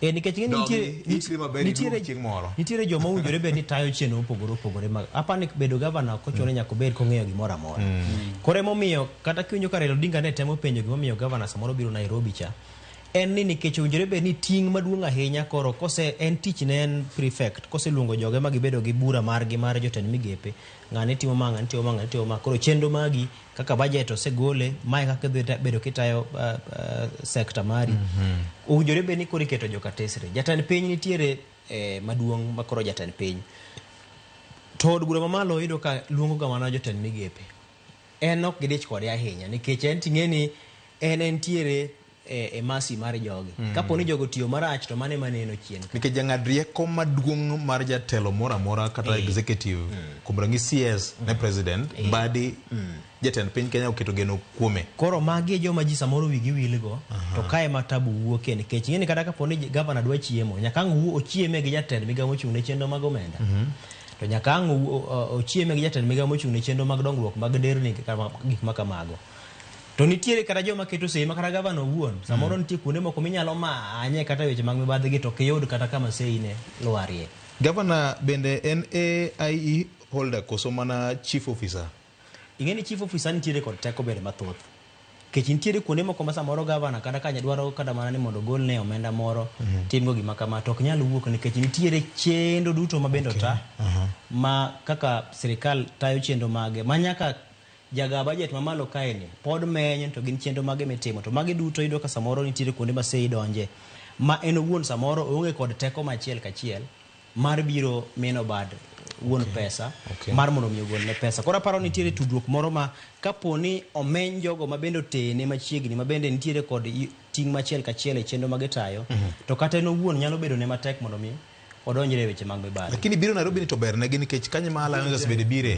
Nikech ing'e ni Dogi, nitie ikri maber nitiere iduog chieng' moro. Nitiere joma owinjore bed ni tayo chenro mopogore opogore mag apa ni bedo gavana ok ochuno ni nyaka obed kong'eyo gimoro amora. Koro emomiyo kata kiwinjo ka Raila Odinga ne temo penjo gimomiyo gavana samoro biro Nairobi cha, en ni nikech owinjore bed ni ting' maduong' ahinya koro kose en tich ne en prefect koseluongo joge ma gibedo gi bura margi mar jotend migepe, ng'ani timo ma, ng'ani timo ma, ng'ani timo ma. Koro chenro magi kaka budget osegole, mae kaka idhi bedo kitayo sector mari. Owinjore bed ni koro iketo joka tesre. Jatend piny nitiere maduong' ma koro jatend piny. To od bura mamalo iyudo ka luongo ga mana jotend migepe. En ok gidich kode ahinya nikech en ting'e ni en entiere e masi mar jogi. Kapo ni jogo otiyo marach to mano ema neno chien ka. Nikech jang'ad rieko maduong' mar jatelo moro amora kata executive kuom ranyisi CS ne president Mbadi jatend piny Kenya oketo geno kuome. Koro magi e joma ji samoro wigi wilgo to kae ma tabu wuokie nikech ing'e ni kata kapo ni gavana dwa chiemo nyaka ang' owuo ochieme gi jatend migawo mochung' ne chenro mag omenda. To nyaka ang' ochieme gi jatend migawo mochung' ne chenro mag dongruok mag nderni kata gik ma kamago. To nitiere kata joma keto sei ma kata gavana owuon samoro nitie kuonde moko minyalo manye kata weche mag mibadhi gi to ok iyud kata kama sei ne lwarie. Gavana bende en AIE holder koso mana chief officer? Ing'e ni chief officer nitiere kod teko bende mathoth. Nikech nitiere kuonde moko ma samoro gavana kata ka dwaro kata mana ni mondo ogolne omenda moro timgo gima kama to ok nyal wuok nikech nitiere chenro duto ma bende ota ma kaka sirikal tayo chenro mage ma nyaka jaga budget mamalo kae ni pod menyo to gin chenro mage mitimo to magi duto iyudo ka samoro nitiere kuonde ma sei donje ma en owuon samoro oonge kod teko machiel kachiel mar biro mino bad wuon pesa mar mondo mi ogolne pesa. Koro aparo nitiere tudruok moro ma kapo ni omeny jogo ma bende otene machiegni ma bende nitiere kod ting' machiel kachiel e chenro ma gitayo to kata en owuon nyalo bedo ne matek mondo mi odonjre e weche mag mibadhi. Lakini biro Nairobi ni to ber negi nikech kanyo ma alliances bende bire.